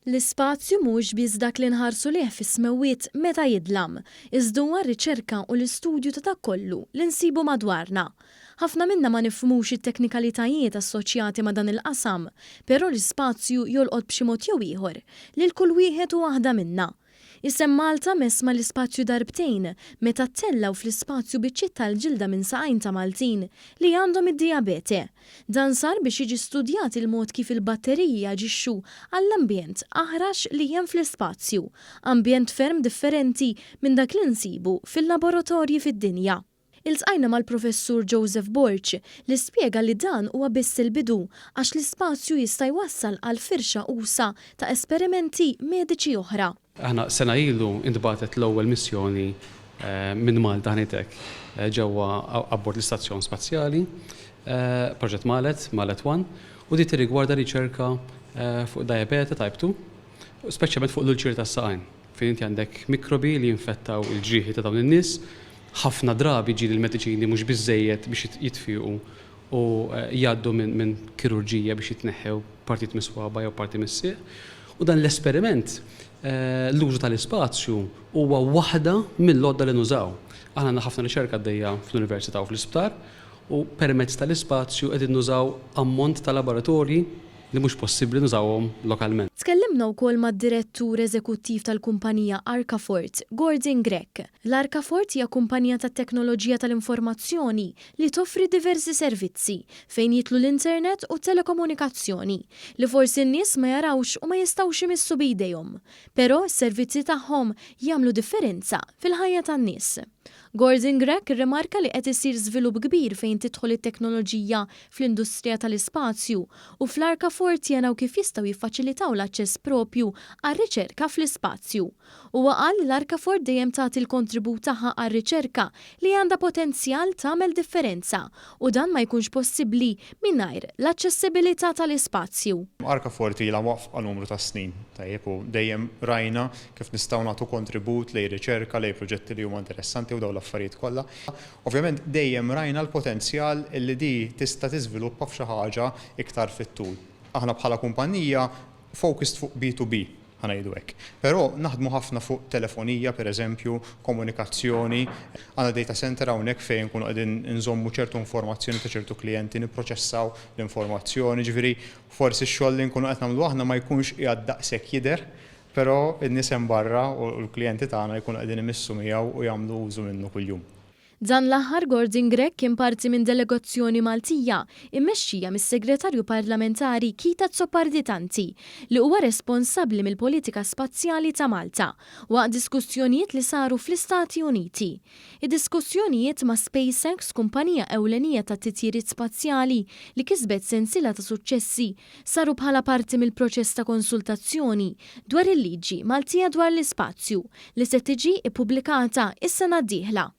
L-ispazju mhuwiex biss dak li nħarsu lejh fis-smewwiet meta jidlam, iżda huwa r-riċerka u l-istudju ta' dak kollu li nsibu madwarna. Ħafna minna ma nifhmux it-teknikalitajiet assoċjati ma' dan il-qasam, però l-ispazju jolqot b'xi mod jew ieħor lil kull wieħed u waħda minna. Isem Malta mess mal-ispazju darbtejn meta ttellgħu fl-ispazju biċċiet tal-ġilda minn saqajn ta' Maltin li għandhom id-dijabete. Dan sar biex jiġi studjat il-mod kif il-batteriji jaġixxu għall-ambjent aħrax li hemm fl-ispazju, ambjent ferm differenti minn dak li nsibu fil-laboratorji fid-dinja. Iltqajna mal-Professur Joseph Borg li spjega li dan huwa biss il-bidu għax l-ispazju jista' jwassal għal firxa usa' ta' esperimenti mediċi oħra. Aħna sena ilu intbagħtet l-ewwel missjoni minn Malta ħa ngħid hekk ġewwa abbord l-istazzjon spazjali, proġett Malet, Malet One, u di tirrigwarda riċerka fuq diabete type 2, speċjalment fuq l-ulċeri tas-saqajn. Fejn inti għandek mikrobi li jinfettaw il-ġrieħi ta' dawn in-nies, ħafna drabi ġieli l-mediċini mhux biżżejjed biex jitfiequ u jgħaddu minn kirurġija biex jitneħħew partijiet mis-swaba' jew parti mis-sieq. U dan l-esperiment, l-użu tal-ispazju huwa waħda mill-għodda li nużaw. Aħna għandna ħafna riċerka għaddejja fl-università u fl-isptar u permezz tal-ispazju qegħdin nużaw ammont ta' laboratorji li mhux possibbli nużawhom lokalment. Tkellimna wkoll mad-Direttur Eżekuttiv tal-kumpanija Arkafort, Gordon Grech. L-Arkafort hija kumpanija tat-teknoloġija tal-informazzjoni li toffri diversi servizzi, fejn jidħlu l-internet u t-telekomunikazzjoni, li forsi n-nies ma jarawx u ma jistgħux imissu bi jdejhom. Però s-servizzi tagħhom jagħmlu differenza fil-ħajja tan-nies. Gordon Grech irrimarka li qed isir żvilupp kbir fejn tidħol it-teknoloġija fl-industrija tal-ispazju u fl-Arkafort jaraw kif jistgħu jiffaċilitaw l-aċċess proprju għar-riċerka fl-ispazju. Huwa qal li l-Arkafort dejjem tagħti l-kontribut tagħha għar-riċerka li għandha potenzjal tagħmel differenza u dan ma jkunx possibbli mingħajr l-aċċessibilità tal-ispazju. Arkafort ilha mwaqqfa numru ta' snin, tajjeb, u dejjem rajna kif nistgħu nagħtu kontribut lejn riċerka, lejn proġetti li huma interessanti u dawn l-affarijiet kollha. Ovvjament dejjem rajna l-potenzjal li di tista' tiżviluppa f'xi ħaġa iktar fit-tul. Aħna bħala kumpanija focused fuq B2B, ħa ngħidu hekk. Però naħdmu ħafna fuq telefonija, pereżempju, komunikazzjoni. Għandna data center hawnhekk fejn nkunu qegħdin inżommu ċertu informazzjoni ta' ċertu klijenti, nipproċessaw l-informazzjoni, ġifieri forsi x-xogħol li nkunu qed nagħmlu aħna ma jkunx qiegħed daqshekk jidher, però n-nies hemm barra u l-klijenti tagħna jkunu qegħdin imissu miegħu u jagħmlu użu minnu kuljum. Dan l-aħħar Gordon Grech kien parti minn delegazzjoni Maltija mmexxija mis-Segretarju Parlamentari Keith Azzopardi Tanti li huwa responsabbli mill-politika spazjali ta' Malta waqt diskussjonijiet li saru fl-Istati Uniti. Id-diskussjonijiet ma' SpaceX, kumpanija ewlenija tat-titjiriet spazjali li kisbet sensiela ta' suċċessi, saru bħala parti mill-proċess ta' konsultazzjoni dwar il-liġi Maltija dwar l-ispazju li se tiġi ppubblikata s-sena d-dieħla.